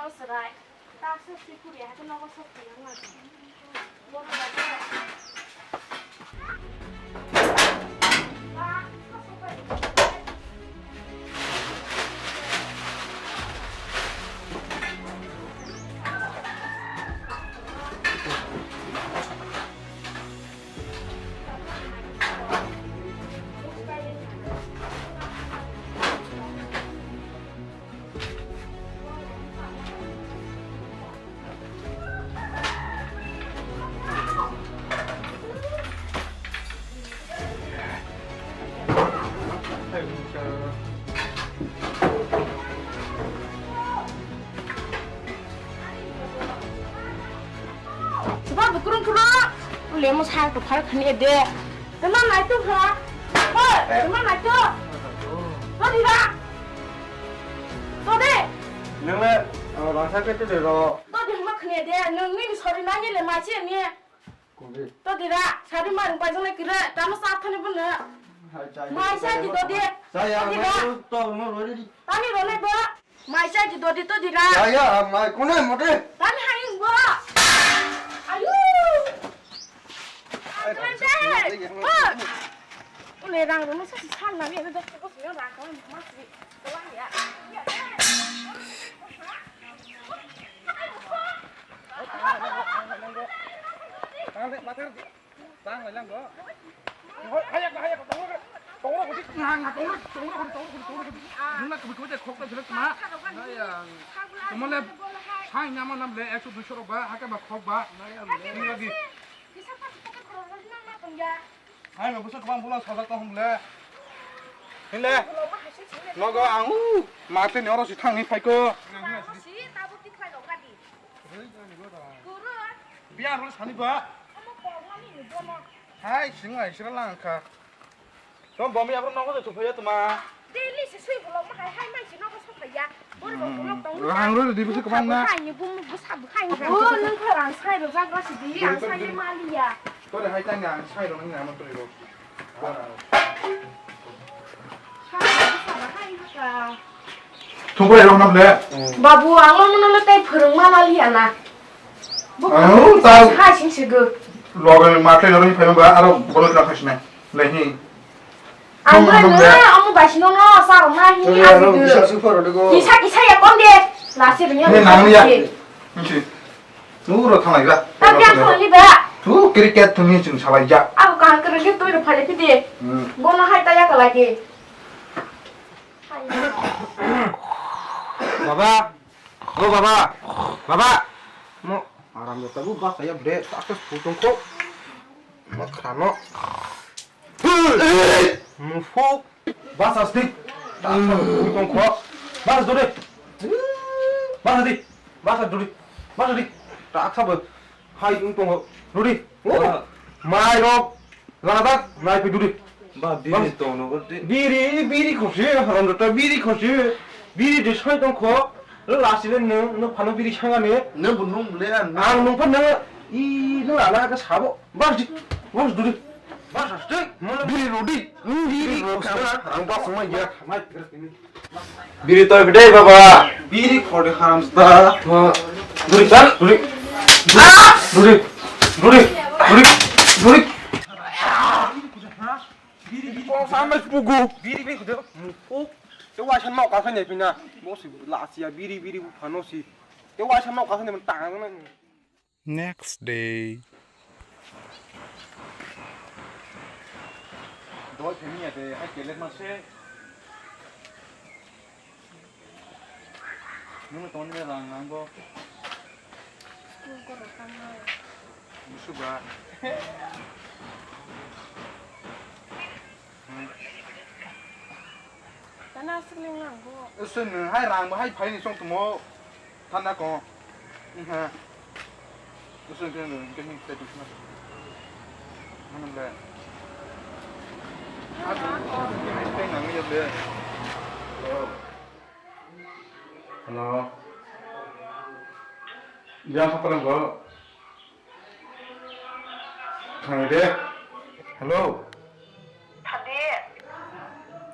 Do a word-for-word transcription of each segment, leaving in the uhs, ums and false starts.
Chwrai, ta se sui puri, haikhe nogo sok twi ang nang. Ba bukurung kuro. Lemo sa ko phar khani de. Tama nai tu kha. Hoi, tama nai tu. To dira. To de. Nang le, rasa ke tu de ro. To de ma khani de. Nang ni sori na ni le ma chi ni. Kubi. To dira, sari ma rung pai jong le kira. Tama sa khani bun na. Hai chai. Mai sa di to de. Saya, to dira. Mai tu to mo ro di. Tani ro le ba. Mai chai di dodi to dira. Ya, ya, mai kune mote. Tani hai bo. Ayu. Ai, Angkante. Ai, ai, ai. Ule rang ro no sa sal na mi do ko sing rang ko ma si. Ko ya. Tang le, matar di. Tang lai lang go. Hayak, hayak, tong ro, tong ro, tong ro, tong ro, tong ro. Nung na kubi kubi khok ta jilak ma. Na ya. Tumale sai nama nam le ekso duiso rok ba, haka ba khok ba. Na ya, nung lagi. Hai, ma busa kwbang bulang sajak tong hum le. Hile. Nogo ang u. Mate ni oro si thang ni phai ko. Biya rul sani ba. Hai, sing lai sira lang kha. Tom bomi abro nogo to phaya tuma. Daily se sui bolong ma hai hai mai se nogo so phaya. Bor bo bolong tong. Rang rul di bisi kwbang na. Hai ni bum bu sa bu hai. O nung kha rang sai ro jak ra si di, ang sai ma liya. Tore hai tang ang sai ro nang na mo tore ro. Thungkrai rok nam le. Babu, ang no muno le tai phwrwng ma mali ya na. Ang ta ha sing se go. Loge ma khlai rok phai ba aro bolo kra khasne. Le hi. Ang thung no nam le. Amu ba sino no sa ro na hi. Aro bisa su phoro de go. Kisa kisa ya kon de. La se nya. Ne nang ya. Nsi. Nuro thanglai gra. Tapi ang thangli ba. Tu cricket thungni chwng salai ja. Abo kaham kwrwngkhe twi rw phale phidi. Hmm. Bono hai taya kalai di. Baba. O baba. Baba. Mo aram jota bu ba saya bre tak tas putong ko. Ma khrano. Mufuk. Basa stick. Tongkho. Basa duri. Basa di. Basa duri. Basa di. Tak sabo. Hai wng tongo. Duri. Mai rok. Ladak. Nai pi duri. Ba biri tono ko de. Biri, biri khosi. Haram jota biri khosi. Biri de sai tongkho. Lasi le nung, nung phano biri sanga ne. Ne bunung le an. Ang nung phano. I nung ala ka sabo. Bas di. Bas duri. Bas astik. Biri rodi. Biri rodi. Ang bas mai ya. Biri toy gede baba. Biri khode haram sta. Duri kan? Duri. Duri. Duri. Duri. Duri. Biri biri. Biri biri khode. Mupuk. Te waisa nok ka khanya pina. Bosi lasia biri biri bu phano si. Te waisa nok ka khanya tang. Next day. Doi phemiya de, hai kelet ma se. Nung toni rang nangbo. School ko rokang na. Musuba. Tana aswk ling lang go. Aswk nwng hai rang bo hai phai ni chong tongmo. Thanda ko. Wngkha. Aswk khe nwng khe hing sai tongma. Mano le. Hai nang ya le. Hello. Ya, apa nang go? Thang de. Hello. Thang de.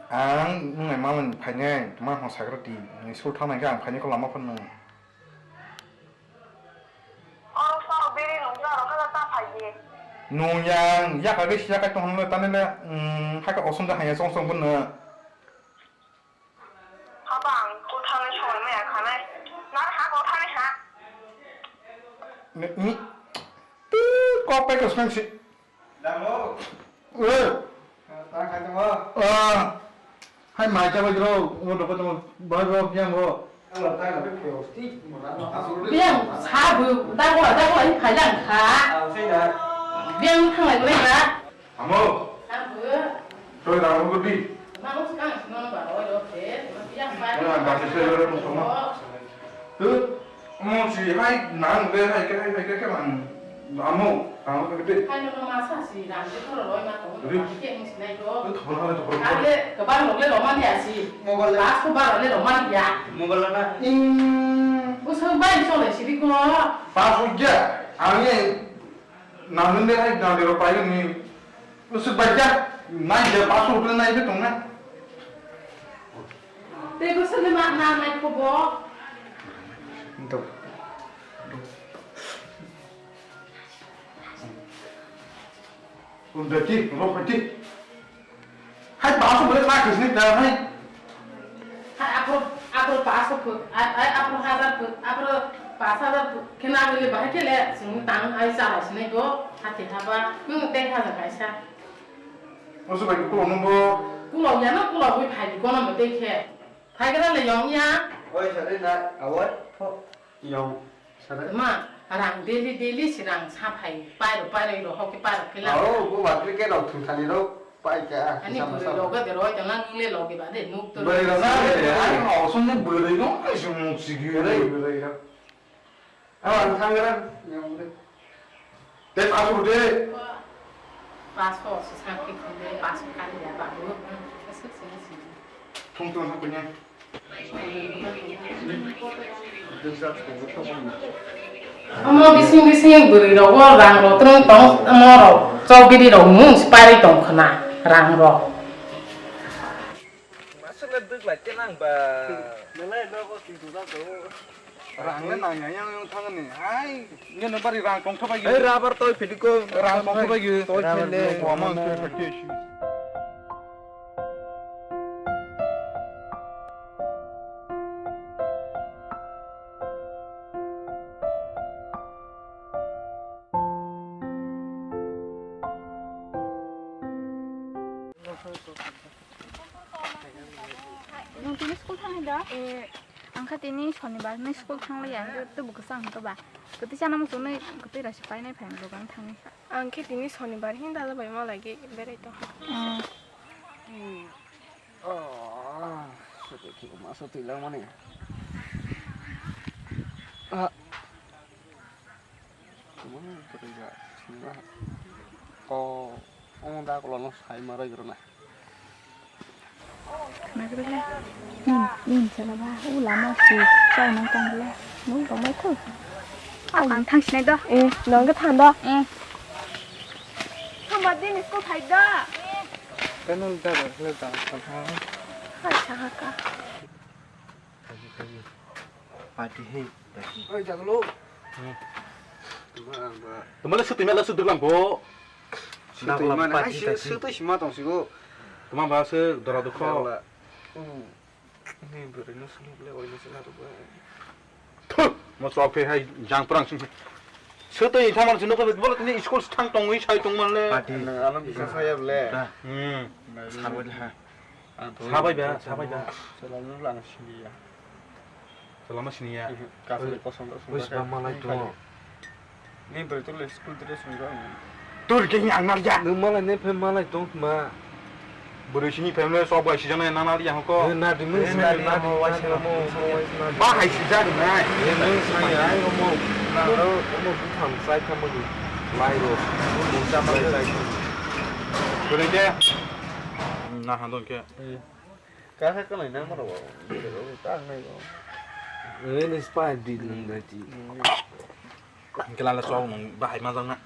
Ang nung nai mamani phainai, tma hong sakra di. Ni sul thang nai khe ang phainai ko lama phano. Nung yang yakha khe siya kai tong hwnle tani le, um, hakhe osong khe hanya song song bono. Haba ang kotha nai songwi maya khanai. Nar ha kotha nai ha. Ni, ni. Tu kok pai kosong si. Damo. Eh. Tang khai tongo. Ah. Hai mai chabai rok, mo doko tongo, bai rok yang rok. Biang sabu, dago, dago, ini phalang kha. Biang thanglai boleh kha. Amo. Sabu. Toi dago gudi. Mau sekarang semua baru oke. Biang pai. Mana baca saya orang semua. Tuh. Omo si hai nang de hai khe hai khe khe man amo tang khe de. Hai no ma sa si ram de thoro loi ma tong. Ri. Ba khe mo sinai do. Thoro thoro thoro. Kale kebang rok le romani asi. Mobile. Pas ko bar le romani ya. Mobile na. Ing. Usung bai so le siri ko. Pas ko ja. Ani nang de hai nang de ro pai ni. Usuk bacha, nai je pasu utle nai je tong na. Tei bo sene ma na nai ko bo. Do. Unda ti, ro ti. Hai pasu bole ma kisni da hai. Hai, aphuru, aphuru paanch sho phut, ai, ai, aphuru hazar phut, aphuru paanch hazar phut, khe nang le bahai khe le, chwng tang ai chala sinai bo, hati haba, nwng tei hazar kaisa. Oso bai kulo no bo. Kulo ya no, kulo hui phai di kono mo tei khe. Phai gra le yong ya. Oi, sare na, awai, pho, yong. Ma, rang daily daily si rang sa phai, pairo pairo iro hoki pairo kila. Aro, bo batri ke rok thung thani rok pai ka. Ani bwrwi rok ga de roi tong nang le logi ba de nuk to. Bwrwi rok na de, ai ho song ne bwrwi rok ai song muk sigi. Bwrwi rok. Aro ang thang gra. Te pasu de. Paso se sa ki khun de, paso kali ya ba bu. Asuk se si. Thung thung ha kunya. Omo bising bising bwrwi rok o rang rok twrwng tong, omo rok chok bidi rok mung si pari tong khna rang rok. Masuk le duk lai te nang ba. Rang le nang yang yang thang ni. Hai, nge no bari rang tong thabai. Hei, rubber toi phidi ko. Rang tong thabai. Toi phele. Ko ma ke ke shi. Nwng tini school thangwi da? Eh, ang kha tini sonibar, nwng school thangliya, hwnkhe tei bo kwchang hwnkhe ba. Kwtwi chana muchungnwi kwtwi raisa painai phai ang dogan thangwi. Ang khe tini sonibar hin dada bai malai ge berai tong. Hmm. Oh, sotwi khe masa twi langmani. Ah. Kwbangma bwrwi ba swngo. O, omo da kolokno sai ma rwgwrwna. Khna kwrwi le. Nini, nini chala ba, o lama si chai nang tang le. Nung tong bai thung. Ang thang sinai do. Eh, nang khe thang do. Eh. Thangba din school phai do. Kano da ba, le da. Hai sa ha ka. Party he, party. Oi, jagalo. Hmm. Tuma ang ba. Tuma le sutui mela suduk lang bo. Sutui mana? Party, ai, si-, party. Sutui sima tong sigo. Tuma ba se dora dukho. Jagala. Hmm. Ni bwrwi no sunu le oi no sila ruk ba. Thu, mo chok phe hai jang prang sing. Sutui thaman sunu ko bolo tini school thang tongwi sai tong man le. Party. Nang alam bisa saya le. Hmm. Sabai ha. Ang to sabai ba, sabai ba. Chwla no lang siniya. Chwla ma siniya. Mhm, kasari kosong kosong. Wis ba malai to. Ni bwrwi to le school dress ni ba. Tur ke ni ang nar ja. Nung malai ne phe malai tong ma. Bwrwi sini phe le sok bai sijana nang nar ya ko. Na di nung na di na mo wai sina mo. Ba hai sijak nai. Nung sa ya ai mo. Na ro mo bu tham sai tham mo. Lai ro. Mo sa malai sai. Bwrwi de. Na han dong ke. Kaka kanai nang maro ba. Ta nai ba. Ini spy di nang dati. Hingke lala chok nang bahai majang na.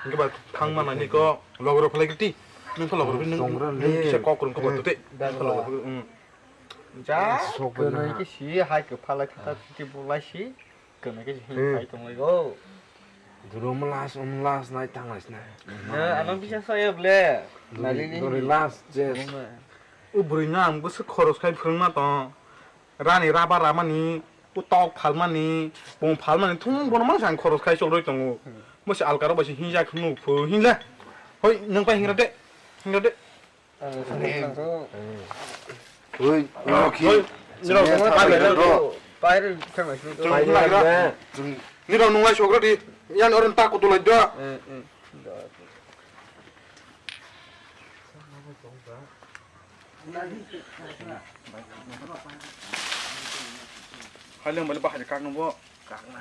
Hingke ba thang mana ni ko logro phalai giti. Nang ko logro nang kisa kok rung ko botte. Logro. Ja. Sok na. Kisi hai ko phalai thata ti bulai si. Kena ke jing kai tong lai go. Duro mo last, um last night thang lai sna. Eh, ano bisa saya ble. Duri, Nalini. Duri last, yes. Buma. O bwrwi no ang bwswk khoros khai phwrwngma tong. Rani raba ramani, o tok phalmani, pung phalmani, thung bono mano ang khoros khai chorwi tongo. Hmm. Mo se alkaro bai se hinjak nuk phu hinle. Hoi, nwng pai hingra de. Hingra de. Ang sanai nang to. Oi, Oi, Rocky. Nirok Sini nunglai pai sini bai to. Pai ri thang sini to. Chwng Pai ri nunglai thang ra. Nirok nunglai sokra di. Yan oren ta kutulai da. Eh, eh. Hai leng bale bahari kak nungbo. Kak na.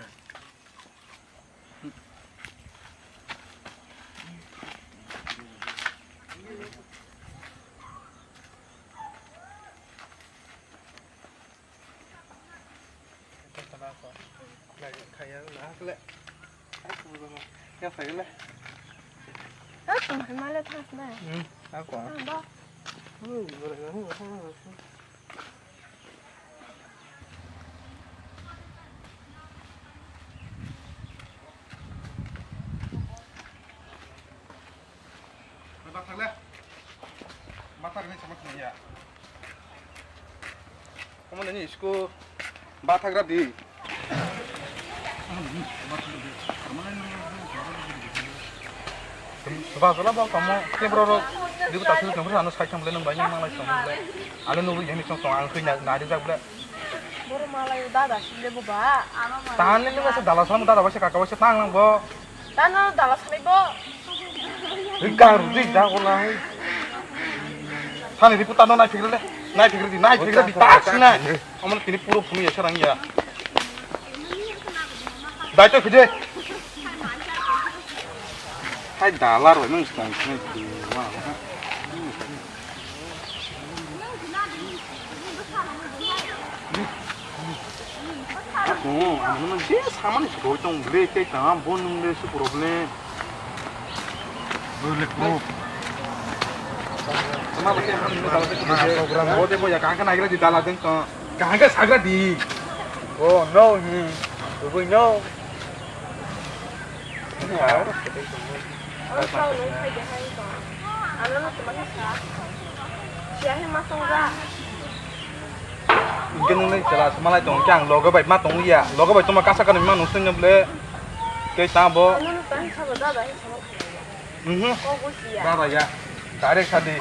Bathak le. Bathak ni sama kanya. Kamu nani isko bathak ra di. Ba sala ba kamu ke bro ro. Di ta sini kamu anu sai kamu le nang banyak nang lai kamu le. Anu nunggu yang ni song song ang kena nari jak le. Boro malai dada sile bo ba. Tahan le nung asa dala salam dada basa kaka basa tang nang bo. Tano dala salai bo. Ri garu di da gola hai. Thani di puta no nai phikri le. Nai phikri di, nai phikri di, tak sina. Amon tini puro phunu ya sarang ya. Dai to khide. Hai dala roi nung stang sina di. Wa, wa. Ako, ano naman je sama ni sugoi tong ble kay ta bon nung le su problem. Ble ko. Sama ba kay ham ni dala de ko. Bo de mo ya kang ka nagra di dala den ko. Kang ka sagra di. Oh no hi. Ugoi no. Ano no tuma sa. Siya hi masong ra. Hingke nungni chwla se malai tongo khe ang logo bai ma tongo ya. Logo bai tongma kasa kanwi ma nung songya ble. Tei tamo. Ano no tang sabo dada hi sabo. Mhm. Kogo siya. Dada ya. Direct sadi.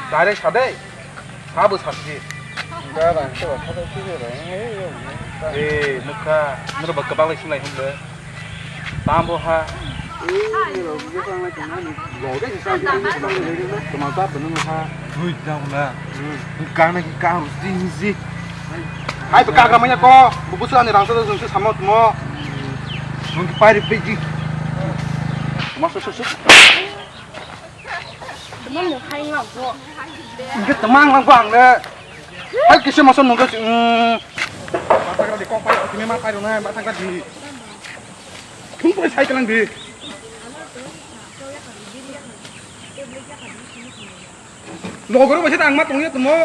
Direct sadi. Sabo sadi. Dada ang sabo sabo sabo. Eh, nukha. Nuro ba kabang lai sulai hum ble. Tambo ha. Tuma ta bini ha. Tui jang na. Kang na ki kang ru si si. Hai to kagra manya ko. Buku su ani rang sa jung se samo tumo. Mung ki pai ri pe ji. Tuma so so so. Tuma no hai ngak bo. Nge tuma ngak bo ang le. Hai kise maso nung ka. Bathakra di kok pai, tini ma pai rona, bathakra di. Thung pai sai kalang di. Logoro bai se tang ma tong ya tumo.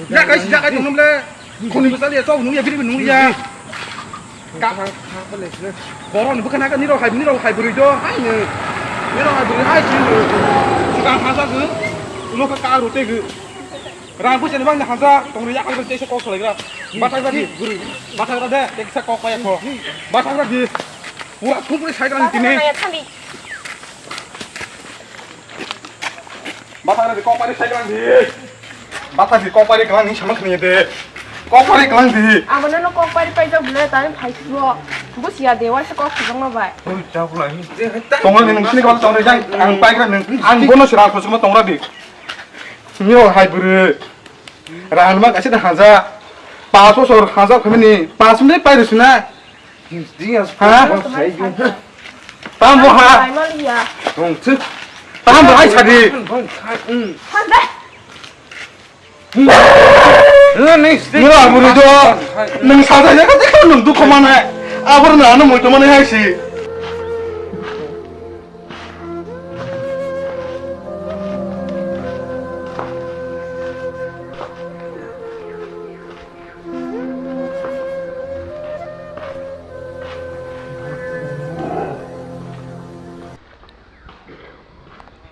Ya kai si ya kai tong le. Khoni bwsal ya chok nung ya biri nung ya. Ka. Borok ni bwkha naka nirok hai nirok hai bwrwi do hai ni. Nirok hai bwrwi hai si. Sukang hasa gw. Ulo ka ka ro te gw. Rang puisa ni bang hanja tongri yakal bai teisa kok salai gra. Bathakra di. Bathakra de teisa kok pai kho. Bathakra di. Pura thupri sai gra ni tini. Bathakra di kok pai sai gra di. Bathakra di kok pai gra ni sama khni de. Kok pai gra di. Abo no kok pai pai jok le tan phai bo. Busia de wa se kok song no bai. Tongra ni nung sini kok tongra jang ang pai gra nung. Ang bono sira khosma tongra di. Nio hai bwrwi. Rang ma kaisa da haja. Pas bosor haja khamini pas minute pai rwsina. Ha? Tamo ha? Tong thik. Tamo hai sadi. Nila bwrwi do. Nung saja ya ka nung dukho mane. Abor na ano moito mane hai si.